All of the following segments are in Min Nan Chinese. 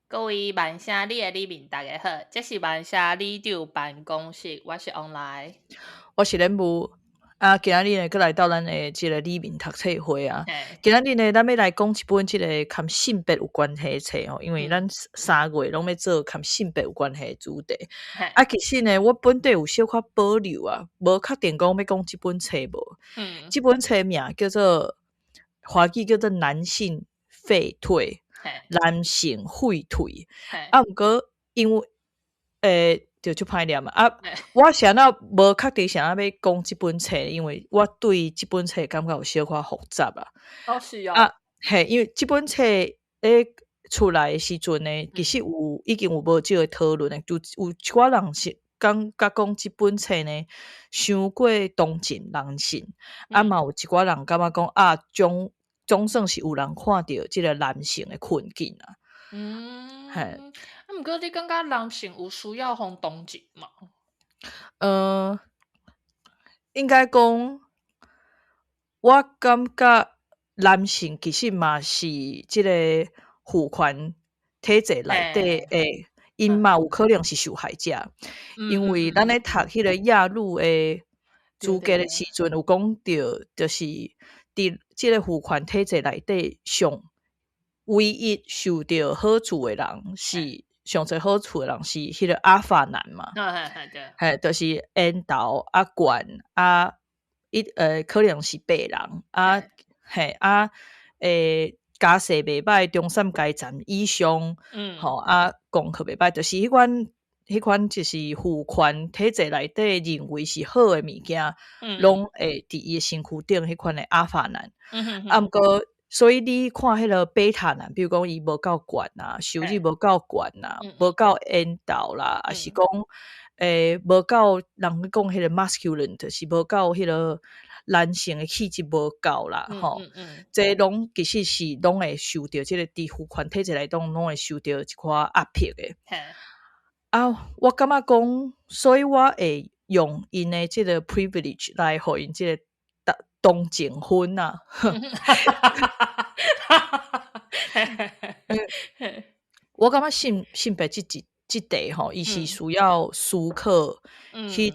各位萬聲里的里民，大家好，這是萬聲里長辦公室，我是王來，我是連武。啊，今仔日呢，閣來到咱的這个里民讀冊會啊。今仔日呢，咱欲來講一本這个佮性別有關係的冊吼，因為咱3月攏欲做佮性別有關係的主題。啊，其實呢，我本底有小可保留啊，無確定講欲講這本冊無。這本冊名叫做華語叫做《男性廢退》，男性廢退。啊，毋過因為就足歹念啊！我是按怎無確定啥欲講這本冊，因為我對這本冊感覺有小可複雜啊。哦，是哦。啊，嘿，因為這本冊咧出來的時陣呢，其實有已經有無少的討論的，就有一寡人是感覺講這本冊呢，傷過同情男性，啊嘛有一寡人感覺講啊，總算是有人看著這个男性的困境啊。嘿。啊，毋過你感覺男性有需要予同情嗎？應該講，我感覺男性其實嘛是這个父權體制內底的，𪜶嘛有可能是受害者，因為咱咧讀彼个亞女的資格的時陣，有講著，就是佇這个父權體制內底上唯一受著好處的人是上濟好處的人是彼个阿法男嘛，嘿，就是緣投啊懸啊，伊可能是白人啊，嘿啊，家世袂䆀，中產階層以上，吼啊，功課袂䆀，就是彼款就是父權體制內底認為是好的物件，攏會佇伊的身軀頂彼款的阿法男。啊，毋過所以你看彼个貝塔男，比如講伊無夠懸啊，收入無夠懸啊，無夠緣投啦，抑是講無夠人講彼个 masculine，就是無夠彼个男性的氣質無夠啦，吼，這攏其實是攏會受著這个佇父權體制內底，攏會受著一寡壓迫的。啊，我感覺講，所以我會用𪜶的這个 privilege 來予𪜶這个同情分啊。我感覺性別這題吼，伊是需要思考去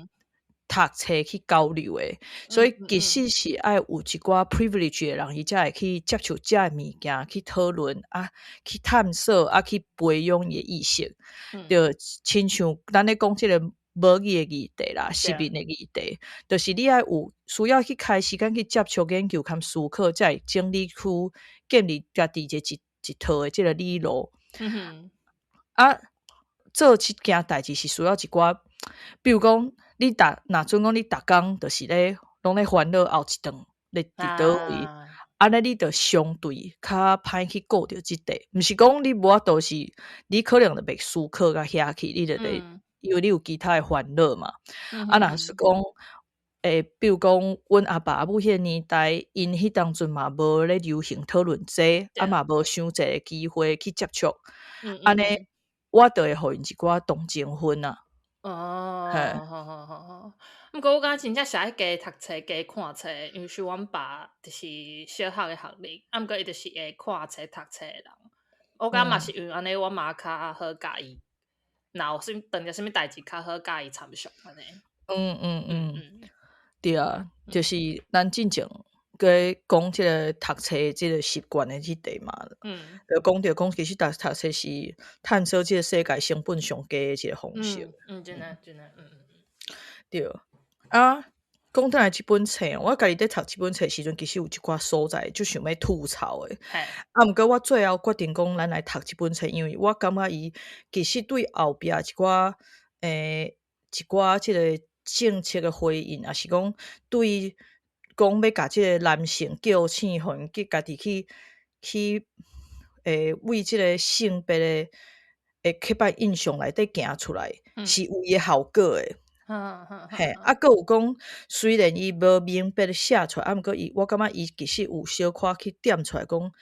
讀冊去交流的，所以其實是愛有一寡 privilege 的人，伊才會去接觸這个物件，去討論啊，去探索啊，去培養伊的意識。就親像咱咧講這个母語的議題啦，食物的議題，就是你愛有需要去開時間去接觸研究兼思考，才會整理出建立家己一套的這个理路。啊，做這件代誌是需要一寡，比如講，你逐若準講你逐工就是咧攏咧煩惱後一頓咧佇佗位，按呢你就相對較歹去顧著這塊。毋是講你無法度是，你可能就袂思考到遐去，你就咧因為你有其他的煩惱嘛。啊，若是講，比如講，阮阿爸阿母彼个年代，𪜶彼當陣嘛無咧流行討論這個，啊嘛無傷濟个機會去接觸，按呢我就會予𪜶一寡同情分啊。哦，好好好好。毋過我感覺真正是愛加讀冊、加看冊，因為像阮爸就是小學的學歷，啊，毋過伊就是會看冊、讀冊的人。我感覺嘛是因為按呢，我嘛較好共伊，若有啥物當著啥物代誌，較好共伊參詳按呢。對啊，就是咱進前閣講這个讀冊這个習慣的這題嘛，就講著講其實讀冊是探索這个世界成本上低的一个方式。嗯，真的真的，嗯嗯。對。啊，講轉來這本冊，我家己佇讀這本冊時陣，其實有一寡所在足想欲吐槽的。啊，毋過我最後決定講，咱來讀這本冊，因為我感覺伊其實對後壁一寡這个政策的回應，抑是講對講欲共這个男性叫醒，予𪜶去家己去為這个性別的刻板印象內底行出來，是有伊的效果的。嘿，啊，閣有講，雖然伊無明白寫出來，啊，毋過伊，我感覺伊其實有小可去點出來講，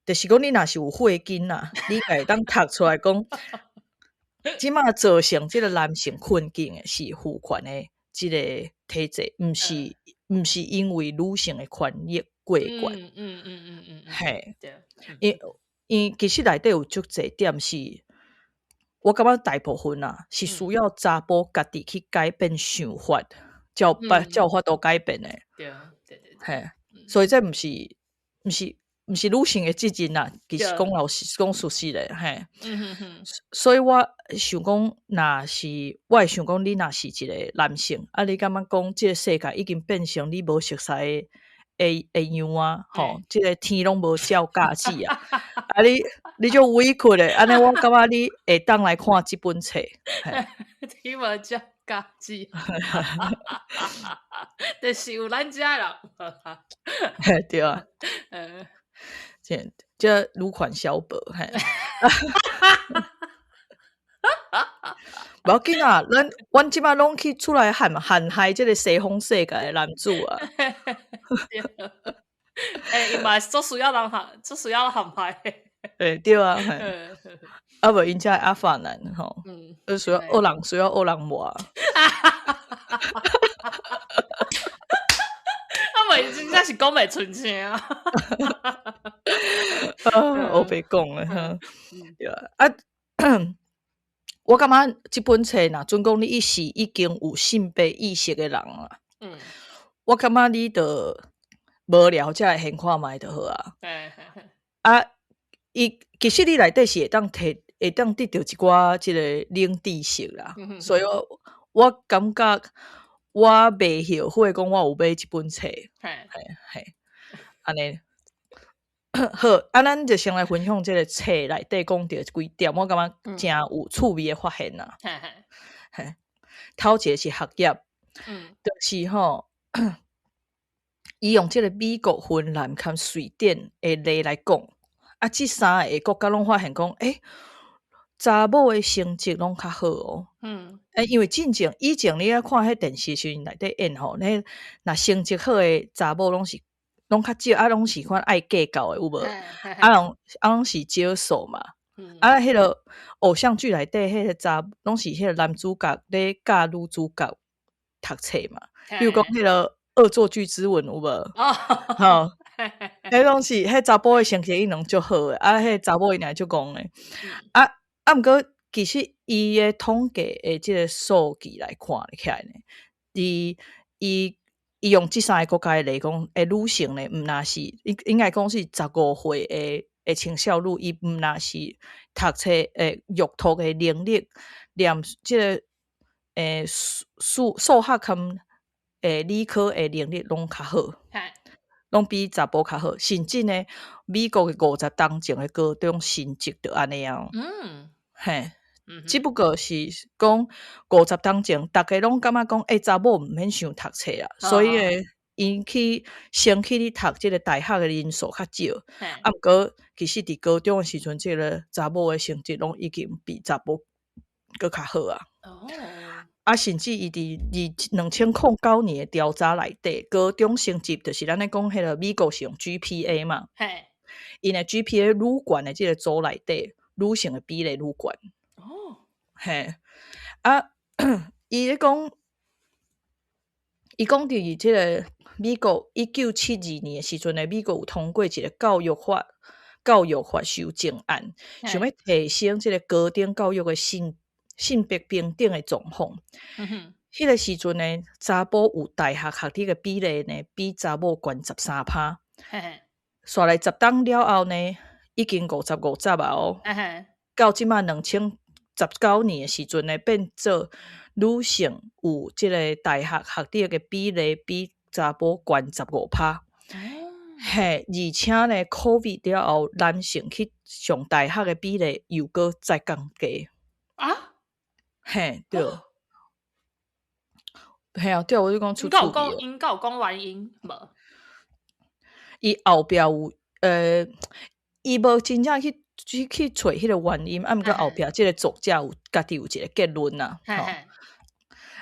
就是講你若是有血筋啦，你會當讀出來講，這馬造成這个男性困境的是父權的這个體制，毋是因為女性的權益過懸。嘿，因其實內底有足濟點是我感覺大部分啊是需要查埔家己去改變想法，才有辦才有法度改變的。對對對，嘿，所以這毋是女性的責任啦，其實講老實講事實的，嘿。所以我想講，若是我會想講，你若是一個男性，啊，你感覺講這個世界已經變成你無熟似的樣啊，吼，這個天攏無照教子啊，啊你你足委屈的，按呢我感覺你會當來看這本冊。天無照教子，就是有咱遮的人。嘿，對啊。這這女權小報，嘿。無要緊啊，咱阮這擺攏去出來陷陷害這個西方世界的男子啊。欸，伊嘛是足需要人陷，足需要陷害。欸，對啊，嘿。啊無𪜶才會阿法男吼，需要惡人，需要惡人磨。啊無真正是講袂出聲啊。啊，烏白講的哈。對啊，啊，我感覺這本冊若準講你是已經有性別意識的人啊，我感覺你就無聊才會先看覓就好啊。啊，伊其實你內底是會當提，會當得著一寡這個冷知識啦。所以我我感覺我袂後悔講我有買這本冊。嘿，嘿，按呢。好，啊，咱就先來分享這個冊內底講著幾點，我感覺誠有趣味的發現啦。嘿，頭一個是學業，就是吼，伊用這個美國、芬蘭佮瑞典的例來講，啊，這三个國家攏發現講，欸，查某的成績攏較好哦。欸，因為進前以前你咧看彼電視時陣內底演吼，那若成績好的查某攏是攏較少，啊，攏是款愛計較的有無？啊，攏啊攏是少數嘛。啊，彼個偶像劇內底彼個查攏是彼個男主角咧教女主角讀冊嘛。比如講彼個惡作劇之吻有無？吼，彼攏是彼查埔的成績伊攏足好的，啊，彼個查某伊爾足戇的。啊啊，毋過其實伊的統計的這個數據來看起來呢，伊伊。伊用這三個國家的例講，欸，女性呢，毋若是應應該講是15歲的青少女，伊毋若是讀冊的閱讀的能力，連這個欸數數學佮欸理科的能力攏較好，攏比查埔較好。甚至呢，美國的50冬前的高中成績就按呢啊。嘿。只不過是講50冬前，逐家攏感覺講，欸，查某毋免傷讀冊啊，所以呢，𪜶去先去咧讀這個大學的人數較少。啊，毋過其實佇高中的時陣，這個查某的成績攏已經比查埔閣較好啊。啊，甚至伊佇2009年的調查內底，高中成績就是咱咧講彼個美國是用 GPA 嘛。𪜶的 GPA 愈懸的這個組內底，女性的比例愈懸。嘿，啊，伊咧講，伊講佇這個美國1972年的時陣呢，美國有通過一個教育法修正案，想欲提升這個高等教育的性別平等的狀況。彼個時陣呢，查埔有大學學歷的比例呢，比查某懸13趴。煞來十冬了後呢，已經50-50啊哦。到這擺2019年的時陣呢，變做女性有這個大學學歷的比例比查埔懸15趴。嘿，而且呢，COVID 了後，男性去上大學的比例又閣再降低。啊？嘿，對。嘿啊，對，我就講出趣味。𪜶敢有講原因無？伊後壁有，伊無真正去去去揣彼個原因，啊，毋過後壁這個作者有家己有一個結論啦。吼。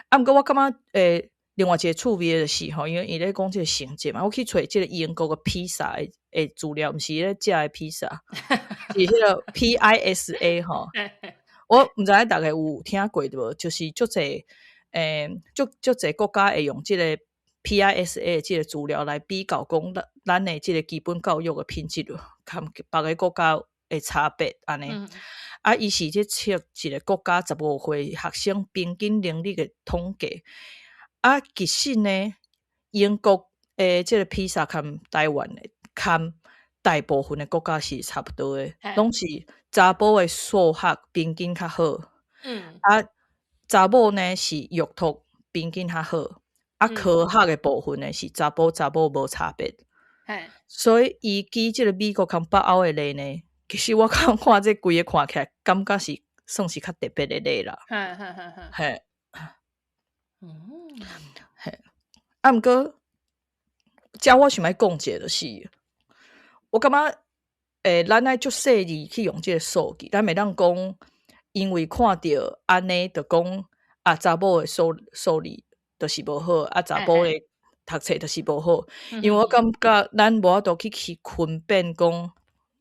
啊，毋過我感覺，另外一個趣味的就是吼，因為伊咧講這個成績嘛，我去揣這個英國的披薩的資料，毋是咧食的披薩，是彼個 PISA 吼。我毋知影逐家有聽過無？就是足濟，足足濟國家會用這個 PISA 這個資料來比較，講咱咱的這個基本教育的品質，佮別个國家的差別按呢。啊，伊是咧測一个國家15歲學生平均能力的統計。啊，其實呢，英國的這个 PISA 佮台灣的佮大部分的國家是差不多的，攏是查埔的數學平均較好。啊，查某呢是閱讀平均較好，啊，科學的部分呢是查埔查某無差別。所以伊舉這个美國佮北歐的例呢，其實我看看這規个看起來，感覺是算是較特別的例啦。嘿。嘿，啊，毋過，遮我想欲講一个就是，我感覺，咱愛足細膩去用這个數據，咱袂當講，因為看著按呢，就講啊，查某的數理就是無好，啊，查埔的讀冊就是無好。因為我感覺咱無法度去分辨講，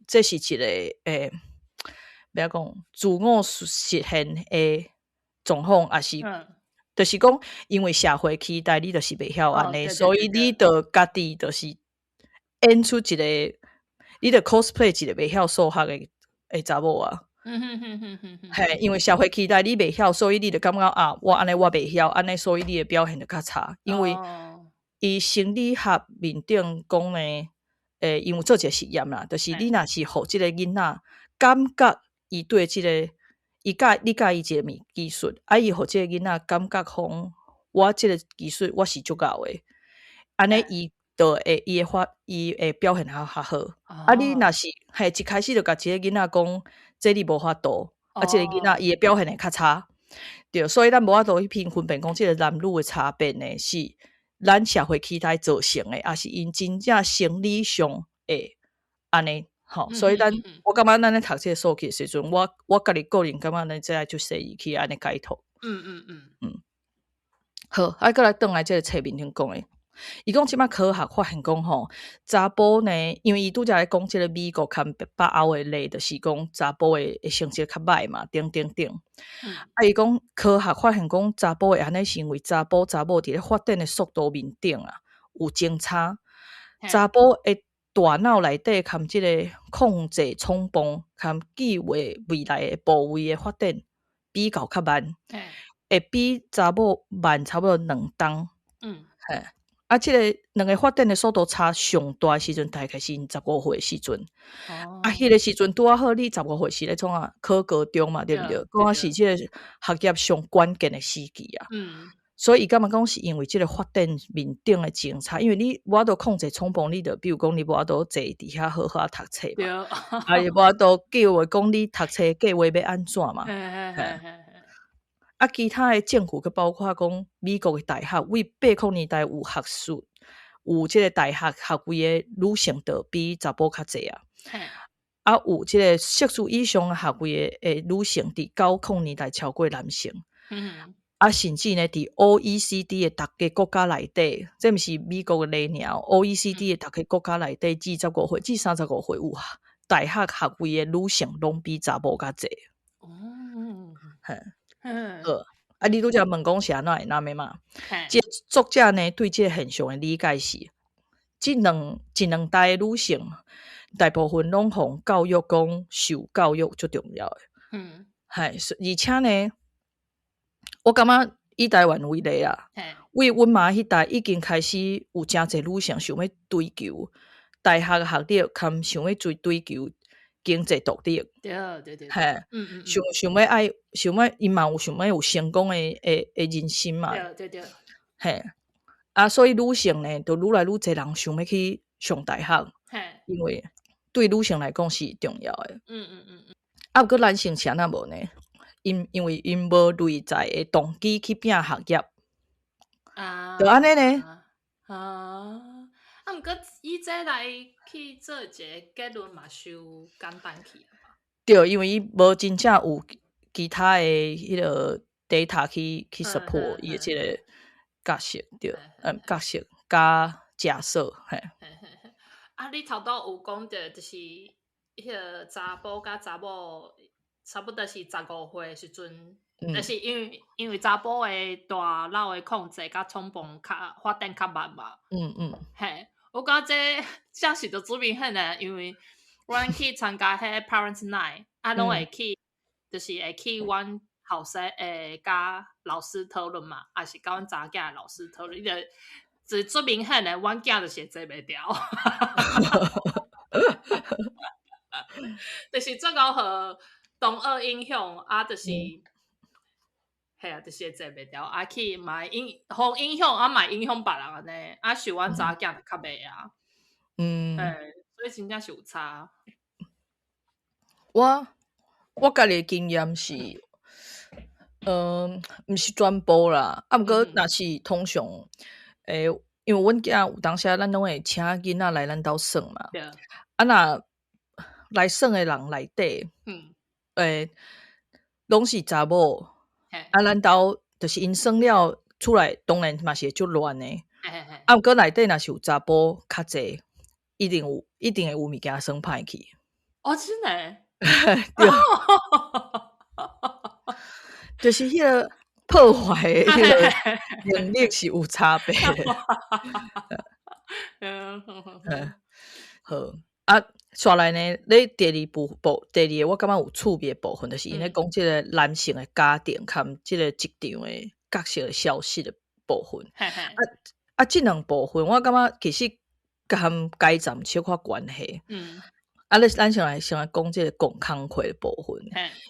這是一個欲按怎講，自我實現的狀況，抑是就是講，因為社會期待你就是袂曉按呢，所以你就家己就是演出一個，你就 cosplay 一個袂曉數學的查某啊。嘿，因為社會期待你袂曉，所以你就感覺啊，我按呢我袂曉，按呢所以你的表現就較差。因為伊心理學面頂講呢，𪜶有做一個實驗啦，就是你若是予這个囡仔感覺伊對這个，伊教你教伊一个物技術，啊，伊予這个囡仔感覺講，我這个技術我是足𠢕的，按呢伊就會伊會發伊會表現較較好。啊，你若是嘿一開始就共一个囡仔講，這你無法度，啊，這个囡仔伊的表現會較差。對，所以咱無法度去評分辨講這个男女的差別呢，是咱社會期待造成的，抑是𪜶真正生理上會按呢吼。所以咱我感覺咱咧讀這个數據的時陣，我家己個人感覺咱這愛足細膩去按呢解讀。好，啊，閣來轉來這个冊面頂講的。伊講這擺科學發現講吼，查埔呢，因為伊拄才咧講這个美國佮北歐的例，就是講查埔的成績較歹嘛，等等等。啊，伊講科學發現講查埔會按呢，是因為查埔查某佇咧發展的速度面頂啊，有真差。查埔的大腦內底含這个控制衝動含計劃未來的部位的發展比較較慢，會比查某慢差不多2冬。嘿。啊，這个兩个發展的速度差上大的時陣，大概是𪜶十五歲的時陣。啊，彼个時陣拄仔好，你十五歲是咧創啥？考高中嘛，對毋對？剛好是這个學業上關鍵的時期啊。所以伊感覺講是因為這个發展面頂的政策，因為你無法度控制衝動，你就比如講你無法度坐佇遐好好讀冊嘛，啊，伊無法度計劃講你讀冊計劃欲按怎嘛。啊，其他的證據閣包括講美國的大學，為80年代有學術，有這个大學學位的女性就比查埔較濟啊。啊，有這个碩士以上的學位的女性，佇90年代超過男性。啊，甚至呢，佇 OECD 的逐个國家內底，這毋是美國的例爾，OECD 的逐个國家內底，25歲至35歲有大學學位的女性，攏比查某較濟。嘿。好，啊，你拄才問講是按怎會按呢嘛？這作者呢，對這个現象的理解是，這兩這兩代的女性，大部分攏予教育講受教育足重要的。嘿，而且呢，我感覺以台灣為例啦，為阮媽彼代已經開始有誠濟女性想欲追求大學學歷，兼想欲追求經濟獨立。嘿，想想欲愛，想欲𪜶嘛有想欲有成功的人生嘛。嘿，啊，所以女性呢，就愈來愈濟人想欲去上大學，因為對女性來講是重要的。啊，毋過男性是按怎無呢？因為𪜶無內在的動機去拼學業。就按呢呢。啊，毋過以這來去做一個結論嘛，傷簡單去啊吧？對，因為伊無真正有其他的彼个 data 去 support 伊的這个角色，對，角色佮假設，嘿。嘿嘿嘿。啊，你頭拄有講著，就是彼个查埔佮查某，差不多是十五歲的時陣，就是因為查埔的大腦的控制佮衝動較發展較慢嘛。嘿，我感覺這這是就足明顯的，因為阮去參加彼個 Parents Night，啊，攏會去，就是會去阮後生會佮老師討論嘛，抑是佮阮查某囝老師討論，伊就就足明顯的，阮囝就是會坐袂牢，就是足𠢕予同學影響，啊，就是，嘿啊，就是會坐袂牢，啊去嘛會影，予影響，啊嘛會影響別人按呢，啊，像阮查某囝就較袂啊，嘿，所以真正是有差。我家己的經驗是，毋是全部啦，啊，毋過若是通常，因為阮囝有當時咱攏會請囡仔來咱兜耍嘛，啊若來耍的人內底，攏是查某，啊，咱兜就是𪜶耍了出來，當然嘛是會足亂的，啊，毋過內底若是有查埔較濟，一定有，一定會有物件耍歹去。哦，真的？對，就是彼個破壞的彼個能力是有差別的。好，啊，紲來呢，咧第二部，第二個我感覺有趣味的部分，就是𪜶咧講這個男性的家庭佮這個職場的角色的消失的部分。啊，這兩部分我感覺其實佮階層小可關係。啊，咧，咱先來講這個講工課的部分，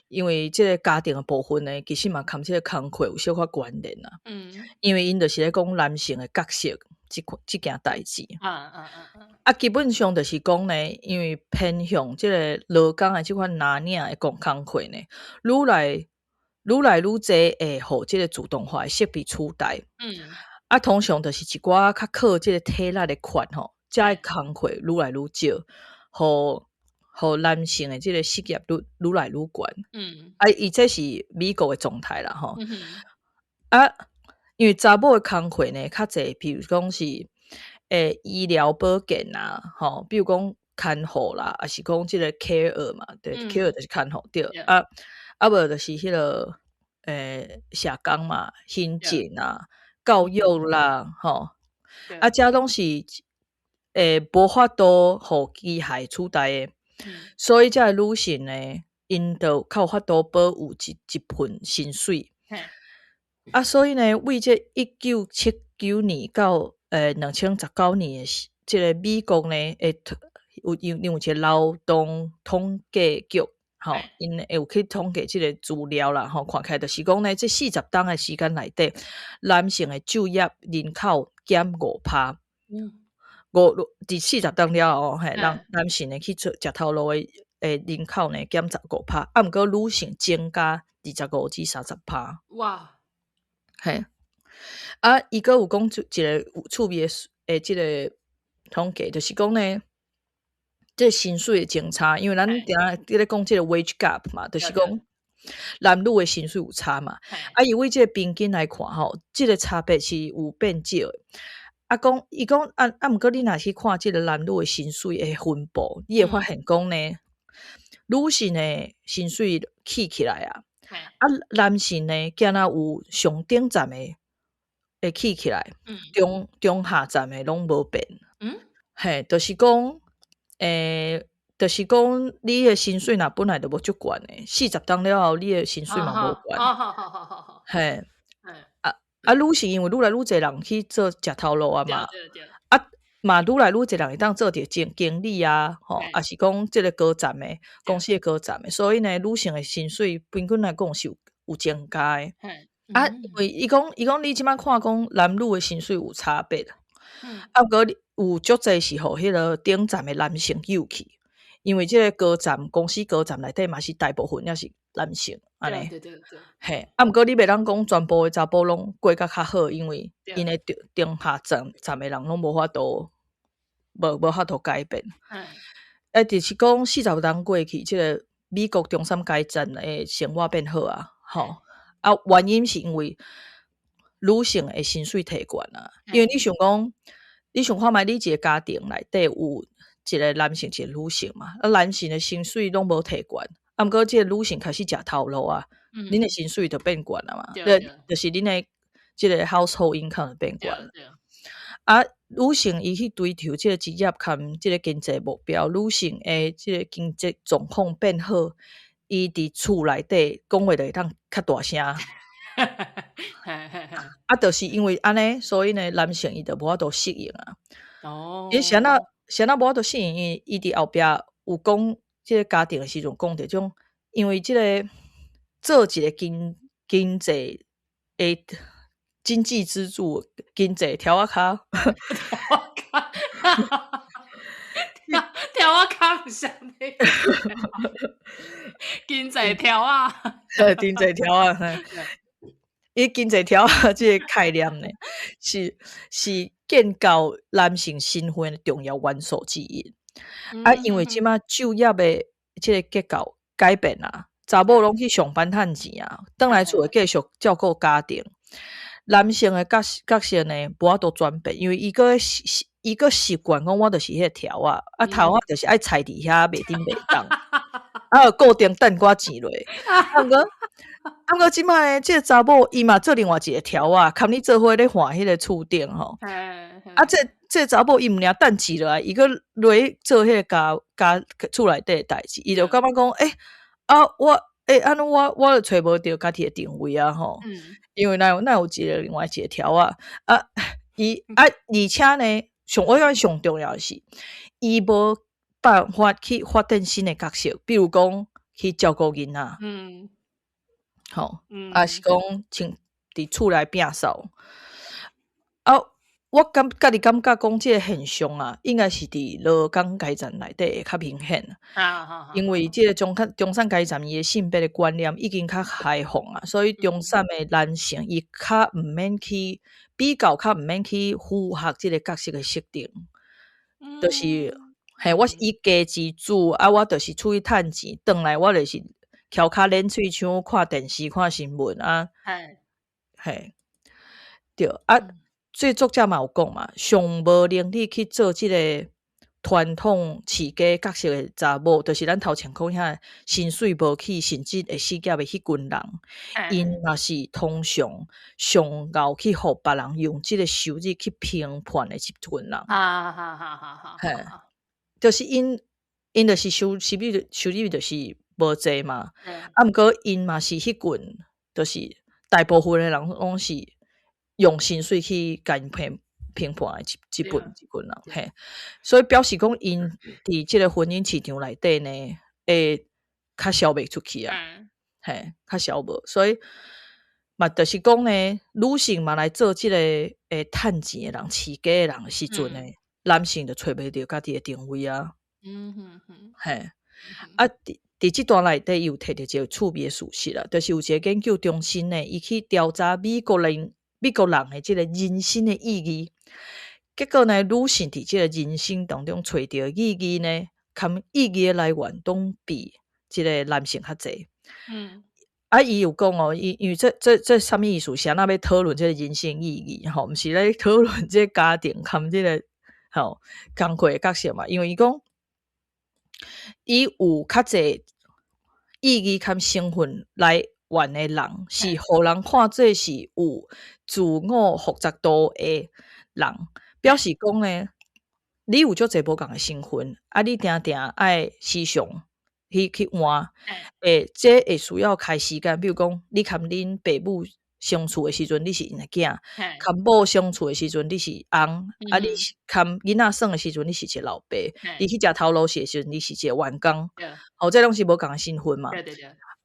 因為這個家庭的部分呢，其實嘛佮這個工課有小可關聯啦。因為𪜶就是咧講男性的角色這件代誌。啊，基本上就是講呢，因為偏向這個勞工的這款藍領的講工課呢，愈來愈濟會予這個自動化的設備取代。啊，通常就是一寡較靠這個體力的款吼，這个工課愈來愈少。予男性的這個失業率愈來愈懸。啊，伊這是美國的狀態啦，吼。啊，因為查某的工課呢，較濟，比如講是醫療保健啊，吼，比如講看護啦，抑是講這個 carer 嘛，對，carer 就是看護，對。啊，無就是彼個社工嘛，行政啊，教育啦，吼。啊，這攏是無法度予機械取代的，所以這个女性呢，𪜶就較有法度保有一份薪水。啊，所以呢，為這1979年到2019年的時，這個美國呢，會有因有一個勞動統計局，吼，𪜶會有去統計這個資料啦，吼，看起來就是講呢，這40冬的時間內底，男性的就業人口減5%。五佇40冬了後，嘿，男性呢去做食頭路的人口呢減15%，啊，毋過女性增加25至30%。哇！嘿，啊，伊閣有講出一個有趣味的這個統計，就是講呢，這個薪水的增差，因為咱定佇咧講這個 wage gap 嘛，就是講男女的薪水有差嘛。啊，伊為這個平均來看吼，這個差別是有變少的。啊，講伊講啊啊，毋過你若去看這個男女的薪水的分布，你會發現講呢，女性的薪水起起來啊，啊，男性呢，敢若有上頂層的會起起來，中下層的攏無變。嘿，就是講，就是講，你的薪水若本來就無足懸的，40冬了後，你的薪水嘛無懸。嘿。啊，女性因為愈來愈濟人去做食頭路啊嘛，啊嘛愈來愈濟人會當做著經理啊，吼，抑是講這個高層的公司的高層的，所以呢，女性的薪水平均來講是有增加的。啊，因為伊講你這擺看講男女的薪水有差別，啊，毋過有足濟是予彼個頂層的男性誘去，因為這個高層公司高層內底嘛是大部分也是男性，按呢。嘿，啊，毋過你袂當講全部的查埔攏過甲較好，因為𪜶的中下層的人攏無法度改變。啊，就是講40冬過去，這個美國中產階層的生活變好啊，吼。啊，原因是因為女性的薪水提懸啊，因為你想講，你想看覓，你一個家庭內底有一個男性，一個女性嘛，啊，男性的薪水攏無提懸，啊，毋過這個女性開始食頭路啊，恁的薪水就變懸啊嘛，就是恁的這個 household income 就變懸。啊，女性伊去追求這个職業佮這个經濟目標，女性的這个經濟狀況變好，伊佇厝內底講話就會當較大聲。啊，就是因為按呢，所以呢，男性伊就無法度適應啊。伊是按怎是按怎無法度適應？伊伊佇後壁有講這个家庭的時陣講著種，因為這个做一个經經濟的經濟支柱，經濟柱仔跤，柱仔跤毋是按呢，經濟柱仔，經濟柱仔，伊經濟柱仔這个概念呢，是是建構男性身份的重要元素之一。啊，因為這馬就業的這个結構改變啊，查某攏去上班趁錢啊，轉來厝會繼續照顧家庭。男性的角角色呢，無法度轉變，因為伊閣伊閣習慣講，我就是彼个柱仔，啊頭仔就是愛踩佇遐袂振袂動，啊固定趁寡錢落。啊毋過，啊毋過這擺呢，這个查某伊嘛做另外一个柱仔，含你做伙咧換彼个厝頂吼。啊，這這个查某伊毋爾趁錢落來，伊閣落去做彼个家家厝內底的代誌，伊就感覺講，欸啊我。欸，按呢我我就揣無著家己的定位啊吼，因為哪有哪有一个另外一个柱仔啊，伊啊，而且呢，上我感覺上重要的是，伊無辦法去發展新的角色，比如講去照顧囡仔，吼，抑是講像佇厝內摒掃啊。我感家己感覺講這个現象啊，應該是佇勞工階層內底會較明顯。因為這个中產中產階層伊的性別的觀念已經較開放啊，所以中產的男性伊較毋免去比較，較毋免去符合這个角色的設定，就是嘿，我是以家之主啊，我就是出去趁錢，轉來我就是翹跤練喙鬚，看電視、看新聞啊，嘿，對啊。這作者嘛有講嘛，上無能力去做這个傳統飼家角色的查某，就是咱頭前講遐薪水無起，甚至會失業的彼群人，𪜶嘛是通常上𠢕去予別人用這个收入去評判的一群人。嘿，就是𪜶𪜶就是收收入收入就是無濟嘛，啊，毋過𪜶嘛是彼群，就是大部分的人攏是用薪水去共𪜶評評判的這這份這群人，嘿，所以表示講𪜶佇這个婚姻市場內底呢，會較銷袂出去啊，嘿，較銷無，所以嘛，就是講呢，女性嘛來做這个會趁錢的人、飼家的人的時陣呢，男性就揣袂著家己的定位啊，嘿，啊，佇佇這段內底，伊有提著一个趣味的事實啦，就是有一个研究中心呢，伊去調查美國人。美國人的這个人生的意義，結果呢，女性佇這个人生當中揣著意義呢，含意義的來源攏比這个男性較濟。啊，伊有講哦，伊因為這這這啥物意思？是按怎欲討論這个人生意義吼？毋是咧討論這个家庭含這个吼工課的角色嘛？因為伊講，伊有較濟意義含身份來源的人，是予人看做是有自我複雜度的人，表示講呢，你有足濟無仝的身份，啊，你定定愛時常去去換，欸，這會需要開時間，比如講，你含恁爸母相處的時陣，你是𪜶的囝；含某相處的時陣，你是翁；啊，你含囡仔耍的時陣，你是一個老爸；你去食頭路食的時陣，你是一個員工。哦，這攏是無仝的身份嘛。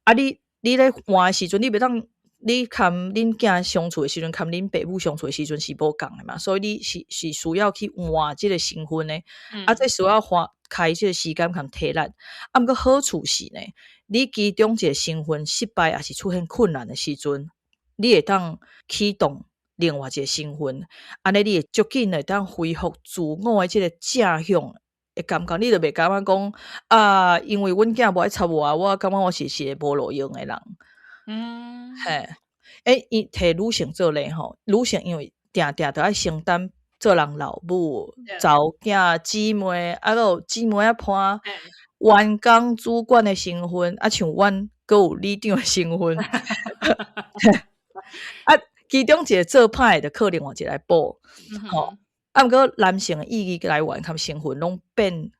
啊，你。你咧換的時陣，你袂當你含恁囝相處的時陣，含恁爸母相處的時陣是無仝的嘛，所以你是是需要去換這个身份的，啊，這需要花開這个時間含體力。啊，毋過好處是呢，你其中一个身份失敗，抑是出現困難的時陣，你會當啟動另外一个身份，按呢你會足緊會當恢復自我的這个正向的感覺，你就袂感覺講啊，因為阮囝無愛插我，我感覺我是一个無路用的人。嘿，欸，伊提女性做例吼，女性因為定定都愛承擔做人老母、查某囝、姊妹，啊，閣有姊妹仔伴、員工、主管的身份，啊，像阮閣有里長的身份。啊，其中一個做歹的，就靠另外一個來補，吼。啊，毋過男性的意義來源含成分攏變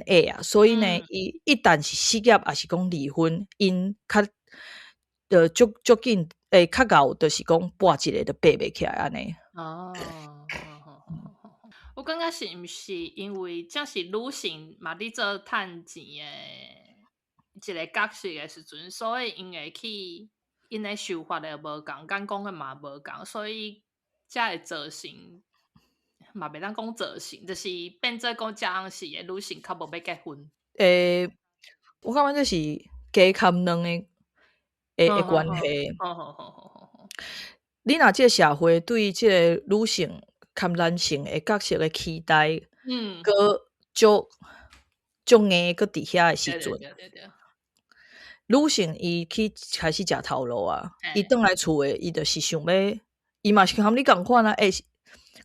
矮啊，所以呢，伊一旦是失業，抑是講離婚，𪜶較足足緊，會較𠢕，就是講跋一个就爬袂起來按呢。哦，我感覺是毋是因為這是女性嘛？佇做趁錢的一個角色的時陣，所以𪜶會去𪜶的想法會無仝，敢講的嘛無仝，所以才會造成嘛袂當講造成，就是變做講這樣時的女性較無欲結婚。欸，我感覺這是雞含卵的關係。你若這個社會對這個女性含男性的角色的期待，閣足足硬，閣佇遐的時陣，女性伊去開始食頭路啊，伊轉來厝的，伊就是想欲，伊嘛是含你仝款啊。欸，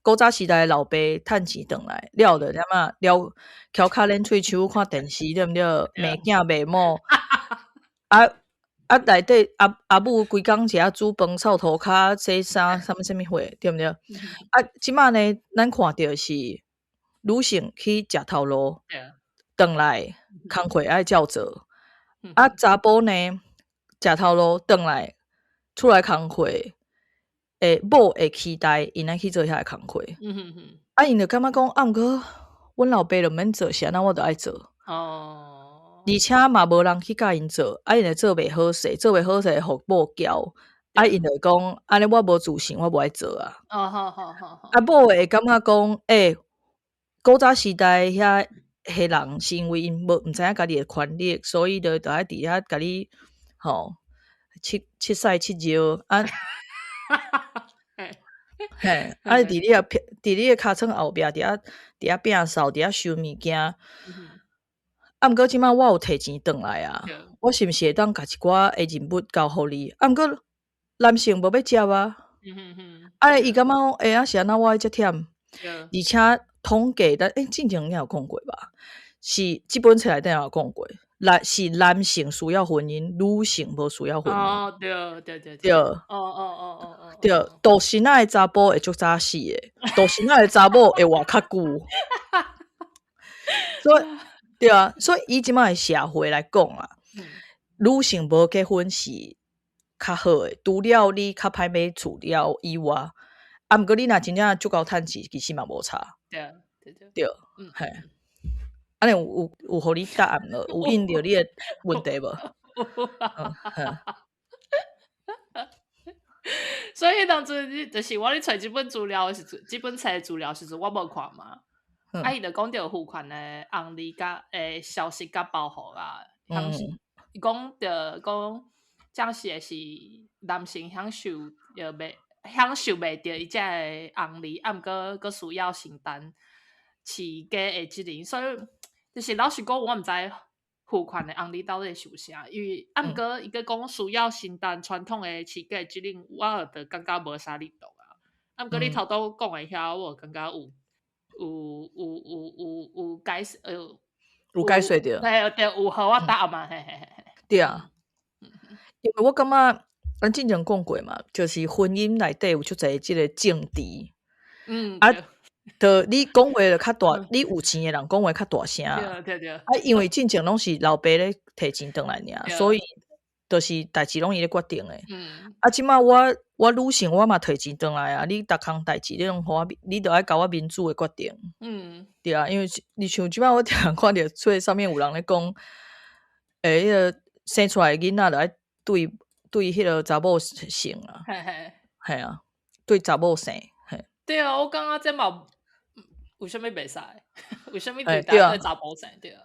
古早時代老爸趁錢轉來，了就啥物了，翹跤捻喙鬚看電視，對毋對？罵囝罵某，啊啊內底阿母規工一下煮飯、掃塗跤、洗衫，啥物啥物貨，對毋對？啊，這擺呢，咱看著是女性去食頭路，轉來工課愛照做，啊，查埔呢，食頭路轉來厝內工課，欸，某會期待𪜶愛去做遐个工課，啊，𪜶就感覺講，啊，毋過阮老爸就免做，是按怎我就愛做。而且嘛無人去教𪜶做，啊，𪜶會做袂好勢，做袂好勢，予某撬，啊，𪜶就會講，按呢我無自信，我無愛做啊。啊，某會感覺講，欸，古早時代遐彼人是因為𪜶無毋知影家己的權利，所以就愛佇遐共你吼，七屎七尿啊。嘿，啊，佇你的尻川後壁，佇遐摒掃，佇遐收物件。啊，毋過這擺我有提錢轉來啊，我是毋是會當共一寡的任務交予你？啊，毋過男性無欲接啊。啊，伊感覺講，欸，啊是按怎我愛遮忝？而且統計，咱欸，之前應該有講過吧？是這本冊內底也有講過，是男性需要婚姻，女性無需要婚姻。哦，對對對對。對，獨身仔的查埔會足早死的，獨身仔的查某會活較久。所以，對啊，所以以這擺的社會來講啊，女性無結婚是較好的，除了你較歹買厝了以外，啊，毋過你若真正足夠趁錢，其實嘛無差。對對對。對，嘿。按呢有予你答案無？有應著你的問題無？所以當陣就是我咧揣這本資料的時陣，這本冊資料時陣我無看嘛。啊，伊就講著父權的紅利佮消失佮保護啊。伊講著講，這時的是男性享受袂著伊這个紅利，啊，毋過閣需要承擔飼家的責任，所以就是老實講，我毋知父權的紅利到底是啥，因為啊，毋過伊閣講需要承擔傳統的飼家責任，我就感覺無啥認同啊。啊，毋過你頭拄講的遐，我感覺有解釋，有解釋著，對對，有予我答案嘛？嘿嘿嘿。對啊，因為我感覺咱之前講過嘛，就是婚姻內底有足濟這個政治，啊，就你講話就較大，你有錢的人講話較大聲，對對對。啊，因為進前攏是老爸咧提錢轉來爾，所以就是代誌攏伊咧決定的。啊，這擺我女性我嘛提錢轉來啊，你逐項代誌你攏予我，你著愛共我民主的決定。對啊，因為你像這擺我常看著冊上面有人咧講，欸，彼個生出來的囡仔著愛對彼個查某姓啊。嘿嘿。嘿啊，對查某姓。嘿。對啊，我感覺這嘛為啥物袂使？為啥物對對查某姓？對啊。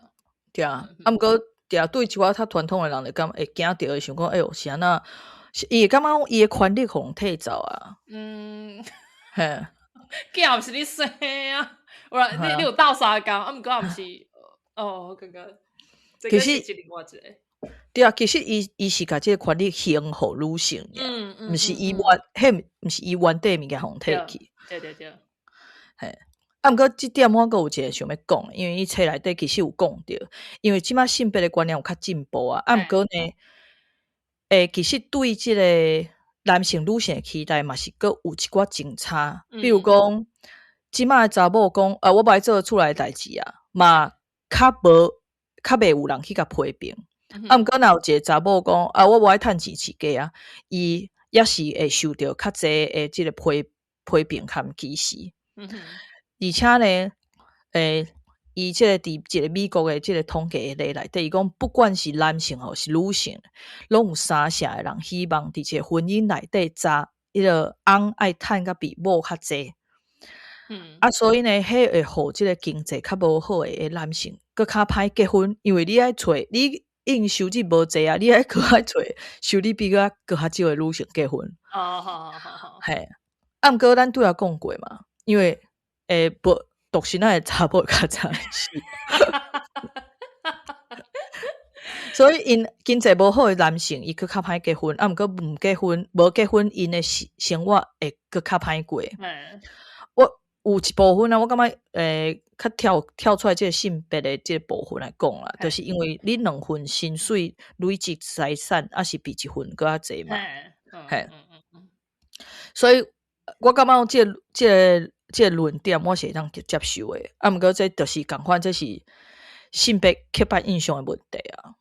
對啊，啊，毋過對啊，對一寡較傳統的人就感覺會驚著，會想講，哎喲，是按怎？伊會感覺講伊的權力予人提走啊。嘿。囝毋是你生啊，有啦，你有鬥相共，啊，毋過也毋是，哦，我感覺其實另外一個。對啊，其實伊是共這個權力還予女性，毋是伊原，彼毋是伊原底物件予人提去。對對對。嘿，啊，毋過這點我閣有一個想欲講，因為伊冊內底其實有講著，因為這擺性別的觀念有較進步啊，啊，毋過呢，欸，其實對這個男性、女性的期待嘛是閣有一寡政策，比如講，這擺的查某講，啊，我無愛做厝內的代誌啊，嘛較無較袂有人去共批評。啊，毋過若有一個查某講，啊，我無愛趁錢飼家啊，伊也是會受著較濟的這個批評含歧視。而且呢，伊這個佇一個美國的這個統計例內底，伊講不管是男性抑是女性，攏有三成的人希望佇一個婚姻內底，彼个翁愛趁甲比某較濟。啊，所以呢，彼會予這個經濟較無好的男性，閣較歹結婚，因為你愛揣你已經收入無濟啊，你愛閣愛揣收入比較閣較少的女性結婚。哦，好好好好。嘿，啊，毋過咱拄仔講過嘛，因為無獨身仔的查某較早會死。所以𪜶經濟無好的男性，伊閣較歹結婚，啊，毋過毋結婚，無結婚，𪜶的生活會閣較歹過。我有一部分啊，我感覺較跳出來這個性別的這個部分來講啦，就是因為你兩份薪水累積財產，抑是比一份閣較濟嘛。嘿。所以我感覺這個論點我是會當接受的，啊，毋過這就是仝款，這是性別刻板印象的問題啊。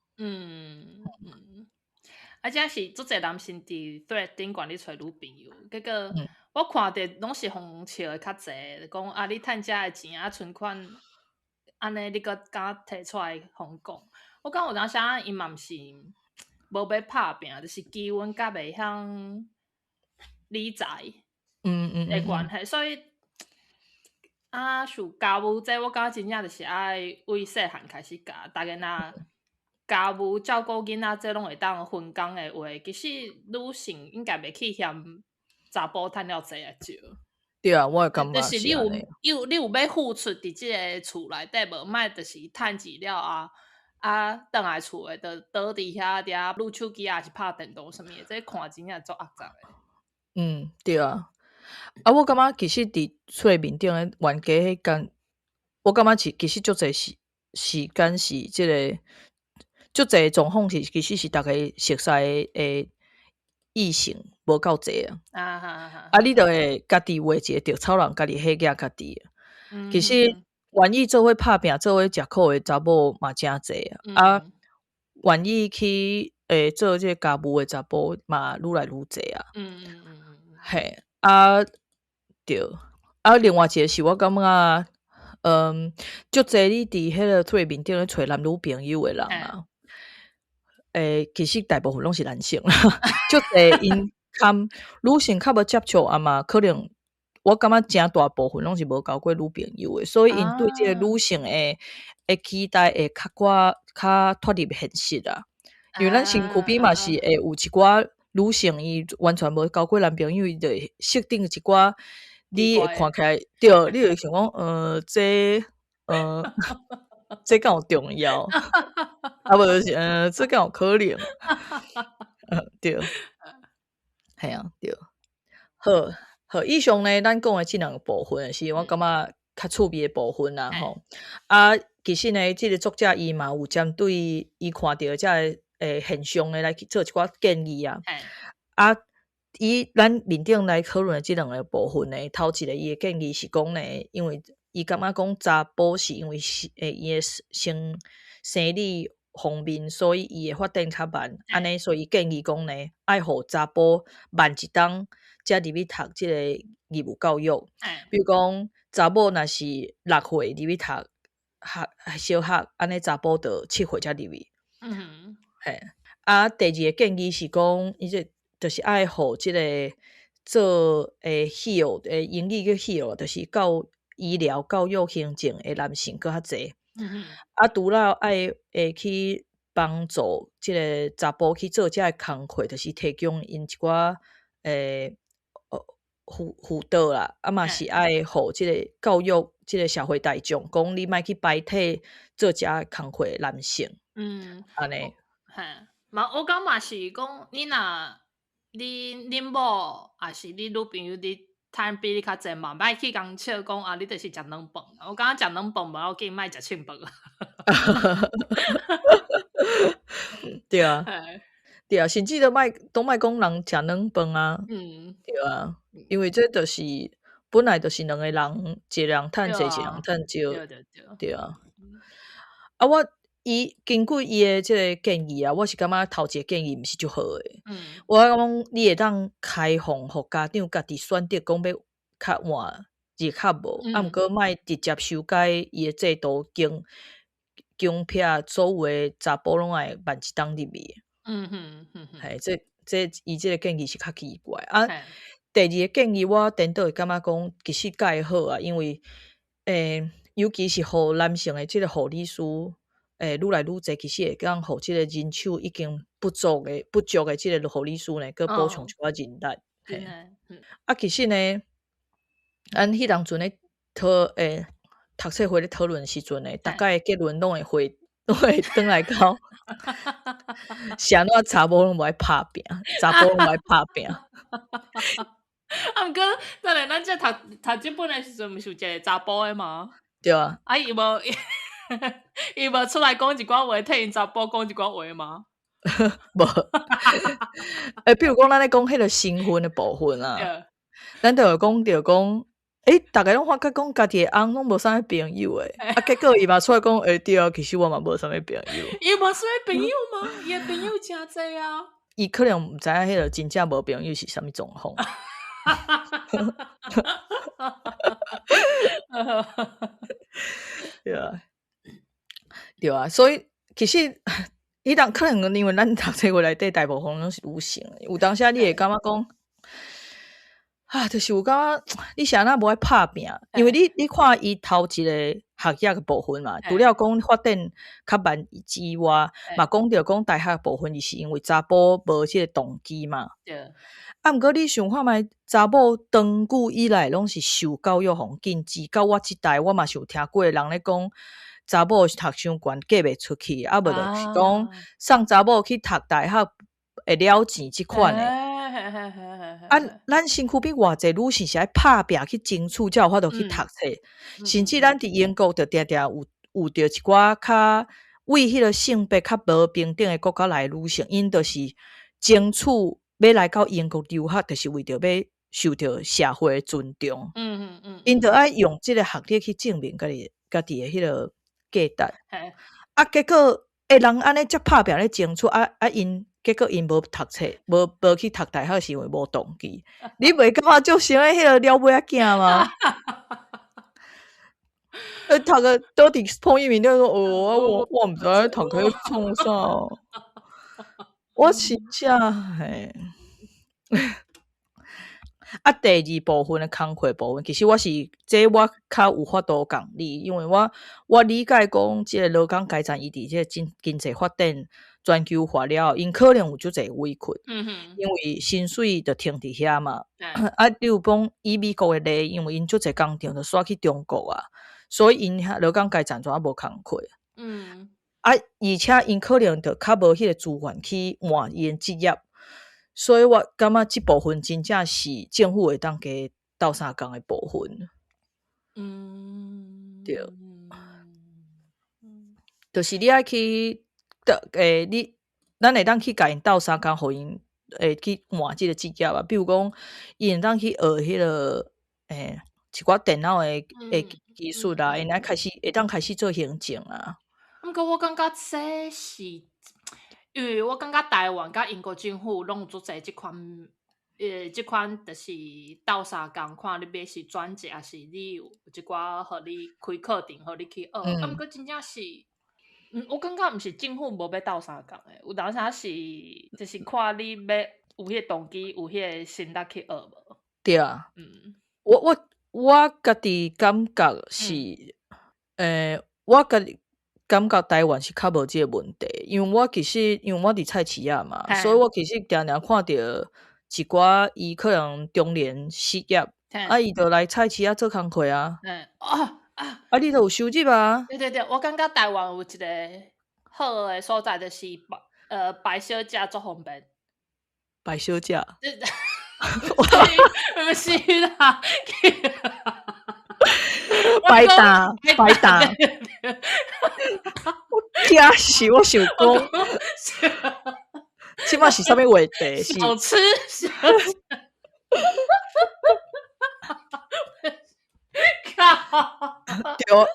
啊，這是足濟男性佇 Threads 頂懸咧揣女朋友，結果我看著攏是予人笑的較濟，講啊，你趁遮的錢啊，存款按呢，你閣敢提出來予人講？我感覺有當時仔𪜶嘛毋是無欲拍拚，就是基阮較袂曉理財的關係，所以啊，像家務這我感覺真正就是愛為細漢開始教，逐个若家務照顧囡仔，這攏會當分工的話，其實女性應該袂去嫌查埔趁了濟抑少。對啊，我也感覺就是你有欲付出佇這个厝內底無？莫就是趁錢了後，啊，轉來厝的就倒佇遐佇遐擼手機啊，抑是拍電動啥物的，這看真正足齷齪的。嗯，對啊。啊，我感覺其實佇厝面頂的冤家彼間，我感覺是其實足濟時間是這個足濟狀況是其實是逐家熟似的異性無夠濟啊。啊，你就會家己畫一個稻草人，家己火額家己。其實願意做伙拍拚、做伙食苦的查某嘛誠濟啊。啊，願意去做這個家務的查埔嘛愈來愈濟啊。嘿，啊，對。啊，另外一個是我感覺，足濟你佇彼個厝面頂咧揣男女朋友的人啊，其實大部分攏是男性啦，足濟𪜶較女性較無接觸啊嘛，可能我感覺誠大部分攏是無交過女朋友的，所以𪜶對這個女性的期待會較寡較脫離現實啊。因為咱身軀邊嘛是會有一寡女性，伊完全無交過男朋友，伊就會設定一寡，你會看起來對，你會想講，這敢有重要？啊，無就是，這敢有可能？對，嘿啊，對。好，好，以上呢，咱講的這兩個部分是我感覺較趣味的部分啦，吼。啊，其實呢，這個作者伊嘛有針對伊看著這个現象呢來去做一寡建議啊。啊，以咱面頂來討論的這兩個部分呢，頭一個伊的建議是講呢，因為伊感覺講查埔是因為是伊的生理方面，所以伊會發展較慢，按呢，所以伊建議講呢，愛予查埔慢一冬，才入去讀這個義務教育。比如講，查某若是6歲入去讀學小學，按呢查埔就7歲才入去。嘿，啊，第二個建議是講，伊這就是愛予這個做HEAL，英語叫 HEAL，就是教醫療、教育、行政的男性閣較濟。啊，除了愛會去幫助這個查埔去做這个工課，就是提供𪜶一寡輔導啦，啊嘛是愛予這個教育這個社會大眾，講你莫去排斥做這个工課的男性。按呢。嘿，嘛，我感覺是講，你若你恁某，抑是你女朋友，你趁比你較濟嘛，莫去共笑講啊，你就是食軟飯。我感覺食軟飯無要緊，莫食凊飯。對啊。對啊，甚至都莫講人食軟飯啊。對啊，因為這就是本來就是兩個人，一個人趁濟，一個人趁少，對對對，對啊。啊，我伊根據伊的這个建議啊，我是感覺頭一个建議毋是足好的。我感覺你會當開放，予家長家己選擇，講欲較晚入學無？啊，毋過莫直接修改伊的制度，強強迫所有的查埔攏愛慢一冬入去。嘿，這伊這个建議是較奇怪。啊，第二个建議我顛倒會感覺講，其實較會好啊，因為尤其是予男性的這个護理師，愈來愈濟，其實會當予這个人手已經不足的這个護理師呢，閣補充一寡人力。嘿。啊，其實呢，咱彼當陣咧討讀冊會咧討論時陣呢，逐概的結論攏會轉來到，是按怎查某攏無愛拍拚，查埔攏無愛拍拚。啊，毋過，等下咱這讀讀這本的時陣，毋是有一个查埔的嗎？對啊。啊，伊無出來講一寡話，替𪜶查埔講一寡話嗎？無。比如講，咱咧講彼个身份的部分啊，咱就會講著講，逐家攏發覺講家己的翁攏無啥物朋友的，啊，結果伊嘛出來講，對啊，其實我嘛無啥物朋友。伊無啥物朋友嗎？伊的朋友誠濟啊。伊可能毋知影彼个真正無朋友是啥物狀況。對啊，對啊，所以其實彼當可能因為咱讀冊會內底大部分攏是女性，有當時你會感覺講，啊，就是有感覺你是按怎無愛拍拚？因為你看伊頭一個學業的部分嘛，除了講發展較慢之外，嘛講著講大學部分，伊是因為查埔無這個動機嘛。啊，毋過你想看覓，查某長久以來攏是受教育予禁止，到我這代我嘛是有聽過人咧講，查某讀傷懸嫁袂出去，啊無就是講送查某去讀大學會了錢這款的。啊，咱身軀邊偌濟女性是愛拍拚去爭取，才有法度去讀冊。甚至咱佇英國就定定有著一寡較為彼個性別較無平等的國家來的女性，𪜶就是爭取欲來到英國留學，就是為著欲受著社會的尊重。𪜶就愛用這个學歷去證明家己的彼个價值。啊，結果人按呢遮拍拚咧爭取，啊啊𪜶結果𪜶無讀冊，無去讀大學，是因為無動機。你袂感覺足像彼个了尾仔囝嗎？讀個倒佇碰一面就說，哦，我毋知影讀彼創啥。我真正嘿。啊，第二部分的工課部分，其實我是這我較有法度共你，因為我理解講，這個勞工階層伊佇這個經濟發展全球化了後，𪜶可能有足濟委屈，因為薪水就停佇遐嘛。啊，比如講以美國的例，因為𪜶足濟工廠就徙去中國啊，所以𪜶遐勞工階層全無工課。啊，而且𪜶可能就較無彼個資源去換𪜶的職業。所以我感覺這部分真正是政府會當加鬥相共的部分。對。就是你愛去，你，咱會當去共𪜶鬥相共，予𪜶會去換這个職業啊。比如講，伊會當去學彼个，一寡電腦的技術啦，𪜶會當開始做行政啊。毋過我感覺這是，因為我感覺台灣佮英國政府攏有足濟這款就是鬥相共，看你欲是轉職，抑是你有一寡予你開課程，予你去學。啊，毋過真正是，我感覺毋是政府無欲鬥相共的，有當時是就是看你欲有彼個動機，有彼個心力去學無。對啊。我家己感覺是，我家己感覺台灣是較無這個問題，因為我其實因為我佇菜市仔嘛，所以我其實定定看著一寡伊可能中年失業，啊，伊就來菜市仔做工課啊。啊，你都有收入啊。對對對，我感覺台灣有一個好的所在，就是白小姐足方便。白小姐。毋是啦。白搭白搭，我驚死！我想講，這擺是啥物話題？小吃，小吃。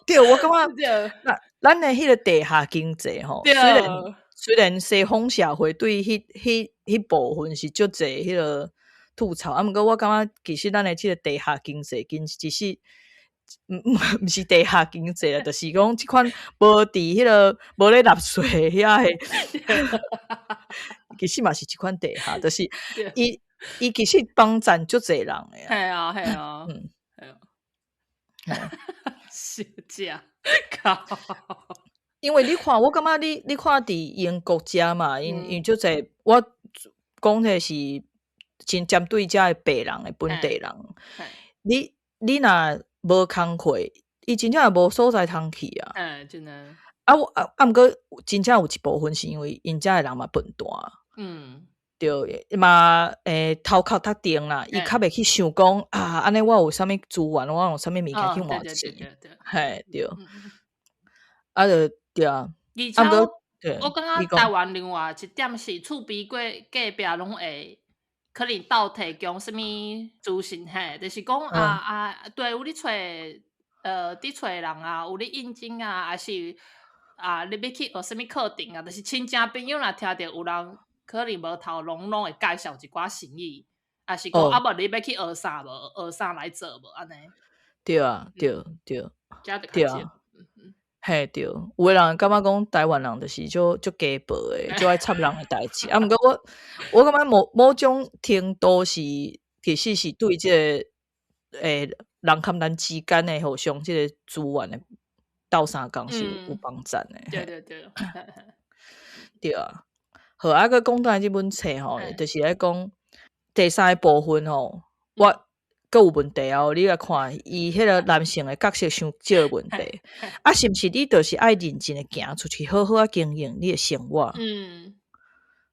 對對，我感覺咱的彼个地下經濟吼，雖然西方社會對彼部分是足濟彼个吐槽，啊，毋過我感覺其實咱的這个地下經濟，其實毋是地下經濟啦，就是講這款無佇彼个無咧納稅遐個，其實嘛是一款地下，就是伊其實幫贊足濟人的。係啊係啊，係啊，小姐，靠！因為你看，我感覺你看佇英國遮嘛，𪜶足濟，我講的是真針對遮的白人的本地人。你若無工課，伊真正無所在通去啊。真的。啊，我啊啊，毋過真正有一部分是因為𪜶遮的人嘛笨蛋。對，嘛頭殼較定啦，伊較袂去想講啊，按呢我有啥物資源，我有啥物物件去換錢。嘿，對。啊，就對啊。而且我感覺台灣另外一點是厝邊過隔壁攏會可能鬥提供啥物資訊嘿，就是講啊啊，對，有咧揣佇揣人啊，有咧應徵啊，還是啊，你欲去學啥物課程啊，就是親戚朋友若聽著有人可能無頭路，攏會介紹一寡生意，還是講啊無你欲去學啥無，學啥來做無按呢？對啊，對對，對啊。嘿對，有的人感覺講台灣人就是足雞婆的，足愛插人的代誌。啊，毋過我感覺某種程度是其實是對這個人佮人之間的互相這個資源的鬥相共是有幫贊的。對對對，對啊。好，啊，閣講轉來這本冊吼，就是咧講第三个部分吼，我閣有問題哦。你來看伊彼个男性的角色傷少問題，啊，是毋是你就是愛認真的行出去，好好仔經營你的生活？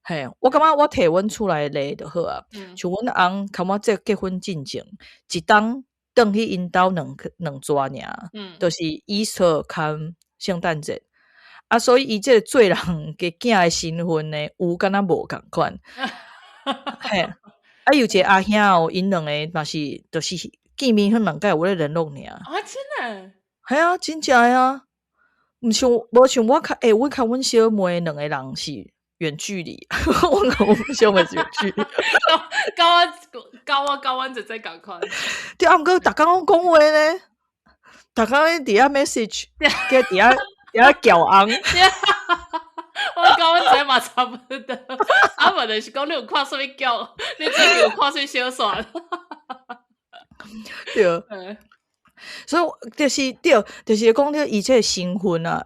嘿，我感覺我提阮厝內的例就好啊。像阮翁共我這結婚進前，一冬轉去𪜶兜兩逝爾，就是 Easter 佮聖誕節。啊，所以伊這個做人家囝的身份呢，有敢若無仝款。嘿，啊，有一個阿兄哦，𪜶兩個嘛是，就是見面彼兩擺有咧聯絡爾。啊，真的？嘿啊，真正的啊，毋像無像我較，我較阮小妹兩個人是遠距離，我共阮小妹是遠距離。佮阮姐姐仝款。對啊，毋過逐工攏講話呢，逐工咧佇遐 message，佮佇遐叫翁。我佮阮姐嘛差不多，啊無就是講你有看啥物劇，你最近有看啥物小說？對，所以就是對，就是講著伊這個身份啊，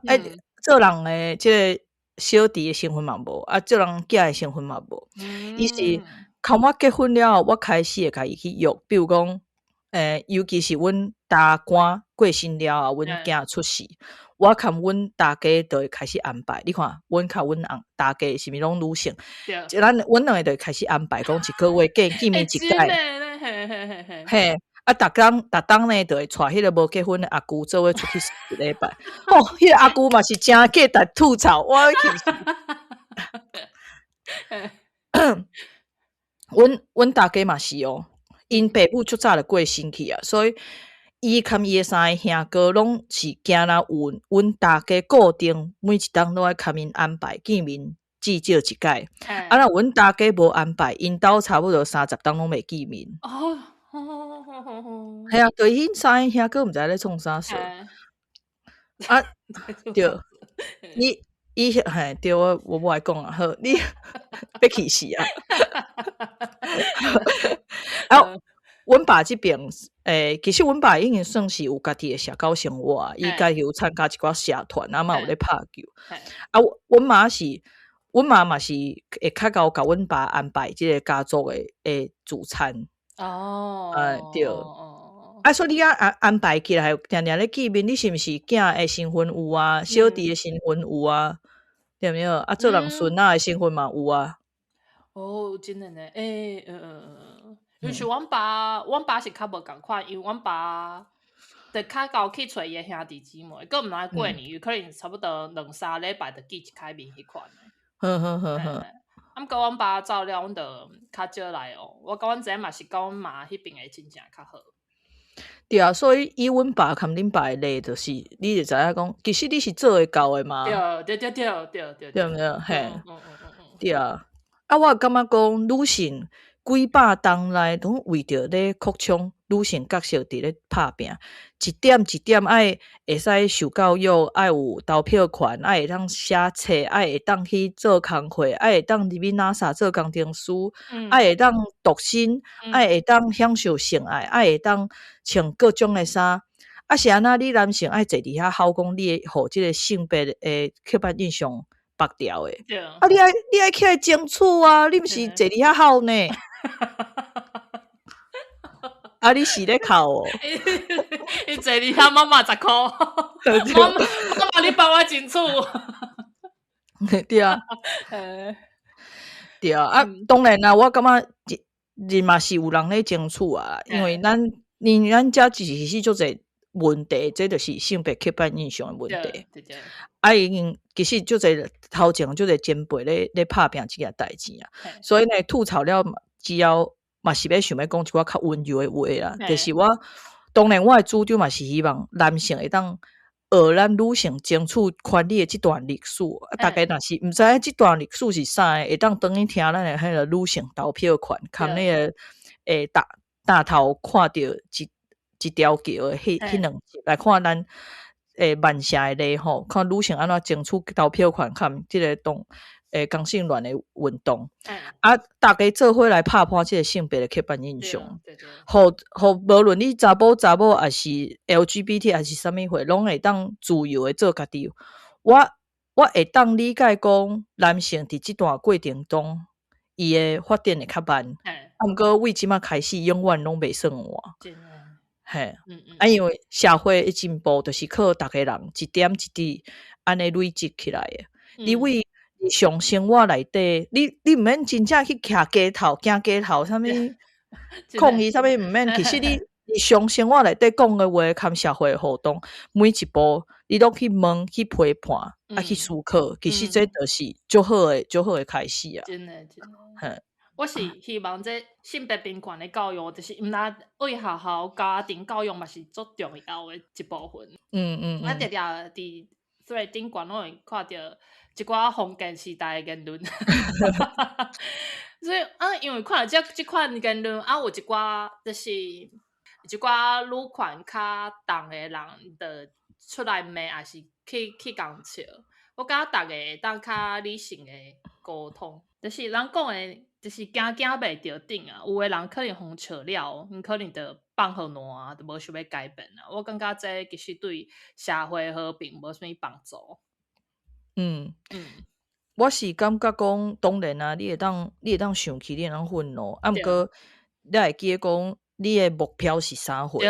做人的這個小弟的身份嘛無，啊，做人囝的身份嘛無。伊是共我結婚了後，我開始會共伊去約，比如講，尤其是阮大官過身了後，阮囝出世，我共阮大家就會開始安排。你看，阮佮阮翁大家是毋是攏女性？咱阮兩個就會開始安排，講一個月見面一擺。嘿，啊，逐工逐冬呢，就會帶彼個無結婚的阿姑做伙出去一禮拜。哦，彼個阿姑嘛是真價值吐槽，我氣死。阮大家嘛是哦，𪜶爸母足早就過身去啊，所以伊佮伊的三个兄哥攏是驚若有阮大家固定每一冬攏愛共𪜶安排見面至少一擺。啊，若阮大家無安排，𪜶兜差不多30冬攏袂見面。哦，嘿啊，對𪜶三个兄哥毋知咧創啥事。啊，對，你伊嘿，對我無愛講啊，好，你欲氣死啊！啊，阮爸這邊，其實阮爸已經算是有家己的社交生活，伊家己有參加一寡社團，啊嘛有咧拍球。啊，阮媽是，阮媽嘛是會較𠢕共阮爸安排這個家族的聚餐。哦，對。啊，所以你安排起來，定定咧見面，你是毋是囝的身份有啊？小弟的身份有啊？對毋對？啊，做人孫仔的身份嘛有啊。哦，真的呢，因為像阮爸，阮爸是較無仝款，因為阮爸就較𠢕去揣伊的兄弟姊妹，閣毋愛過年，有可能差不多兩三禮拜就見一擺面彼款的。呵呵呵呵。啊，毋過阮爸走了，阮就較少來哦。我佮阮姐嘛是佮阮媽彼邊的親情較好。對啊，所以以阮爸含恁爸的例，就是你就知影講，其實你是做會到的嘛。對對對對對對。對毋對？嘿。對啊。啊，我感覺講女性幾百冬來攏為著咧擴充女性角色佇咧拍拚，一點一點愛會使受教育，愛有投票權，愛會當寫冊，愛會當去做工課，愛會當入去 NASA 做工程師，愛會當獨身，愛會當享受性愛，愛會當穿各種的衫。啊，是按怎你男性愛坐佇遐吼講，你會予這个性別的刻板印象縛掉的？啊，你愛起來爭取啊！你毋是坐佇遐吼呢？啊！你是咧哭哦？伊坐佇遐媽媽10箍，媽媽你幫我爭取。對啊，對啊，啊，當然啦，我感覺日嘛是有人咧爭取啊，因為咱遮其實是足濟問題，這就是性別刻板印象的問題。啊，已經其實足濟頭前足濟前輩咧拍拚這件代誌啊，所以呢，吐槽了之後，嘛是欲想欲講一寡較溫柔的話啦。就是我當然我的主張嘛是希望男性會當學咱女性爭取權利的這段歷史。啊，大家若是毋知影這段歷史是啥，會當轉去聽咱的彼个女性投票權，含彼个大頭看著一條橋的彼兩集來看咱曼城的例吼，看女性按怎爭取投票權，含這个同性戀的運動，啊，大家做伙來拍破這个性別的刻板印象，予無論你查埔查某，抑是 LGBT，抑是啥物貨，攏會當自由的做家己。我會當理解講，男性佇這段過程中，伊的發展會較慢，啊，毋過為這馬開始，永遠攏袂算晚。嘿，啊，因為社會的進步，就是靠逐个人一點一滴按呢累積起來的。你為日常生活內底，你毋免真正去徛街頭、行街頭，啥物抗議，啥物毋免。其實你日常生活內底講的話，含社會的互動，每一步你攏去問、去批判、啊去思考，其實這就是足好的開始啊。真的，真的。我是希望這性別平權的教育，就是毋但對學校、家庭教育嘛是足重要的一部分。我定定佇 Threads 頂懸攏會看著一寡封建時代的言論，所以啊，因為看著這款言論，啊，有一寡就是一寡女權較重的人，就出來罵，抑是去共笑。我感覺逐个會當較理性的溝通，就是人講的，就是驚驚袂著頂啊。有的人可能予笑了，𪜶可能就放予爛啊，就無想欲改變啊。我感覺這其實對社會和平無啥物幫助。我是感覺講，當然啊，你會當生氣，你會當憤怒，啊，毋過你會記得講，你的目標是啥貨？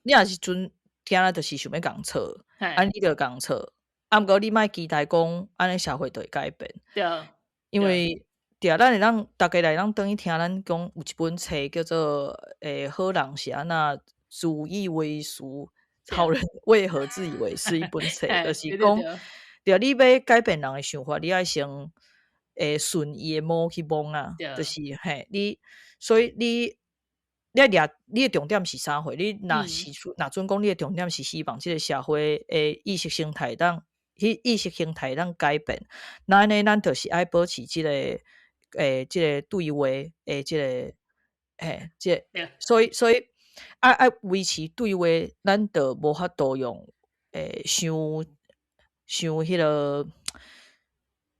你若是陣今仔就是想欲共吵，啊，你就共吵，啊，毋過你莫期待講，按呢社會就會改變。因為對啊，咱會當逐家來當轉去聽咱講有一本冊叫做《好人是按怎自以為是，好人為何自以為是》一本冊，就是講，對，你欲改變人的想法，你愛先順伊的毛去摸啊，就是嘿，你所以你愛掠你的重點是啥貨？你若是若準講你的重點是希望這个社會的意識形態當彼意識形態當改變，那按呢，咱就是愛保持這个對話的這个嘿，這个，所以愛維持對話，咱就無法度用傷傷彼个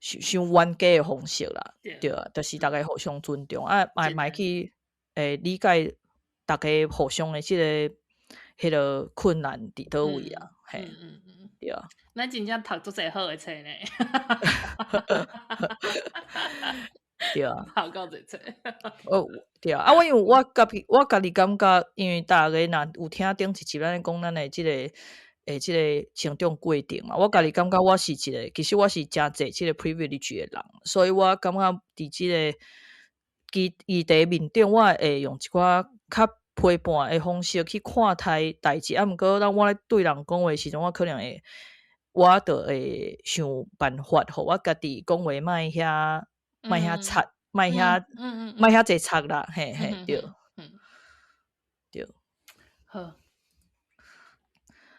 傷傷冤家的方式啦，對啊，就是逐家互相尊重，啊，嘛去理解逐家互相的這个彼个困難佇佗位啊，嘿，對啊。咱真正讀足濟好的冊呢。對啊。讀夠濟冊。哦，對啊，啊，我因為我家己感覺，因為逐家若有聽頂一集咱講咱的這个成長過程嘛，我家己感覺我是一個，其實我是誠濟這个 privilege 的人，所以我感覺佇這个議題面頂，我會用一寡較批判的方式去看待代誌，啊，毋過當我咧對人講話時陣，我可能會，我就會想辦法，予我家己講話莫遐莫遐插，莫遐濟插啦，嘿嘿，對。對。好。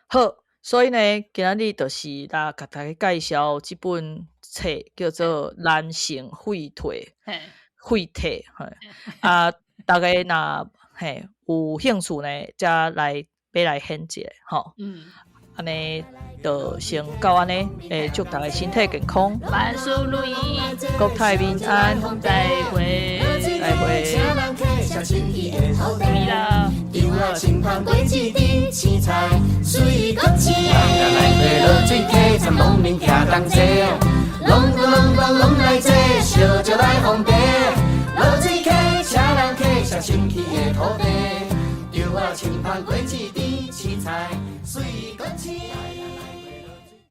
好，所以呢，今仔日就是來共大家介紹這本冊，叫做《男性廢退》。廢退，嘿，啊，逐家若嘿有興趣呢，才來買來掀一下，吼。按呢就先到按呢，祝逐家身體健康，萬事如意，國泰民安，再會，再會。注意啦。清芳果子甜，青菜水果青。落水溪，参农民徛同齐，隆咚隆咚拢来坐，烧酒来奉茶。落水溪，請人客，寫清氣的土地。稻仔清芳果子甜，青菜水果青。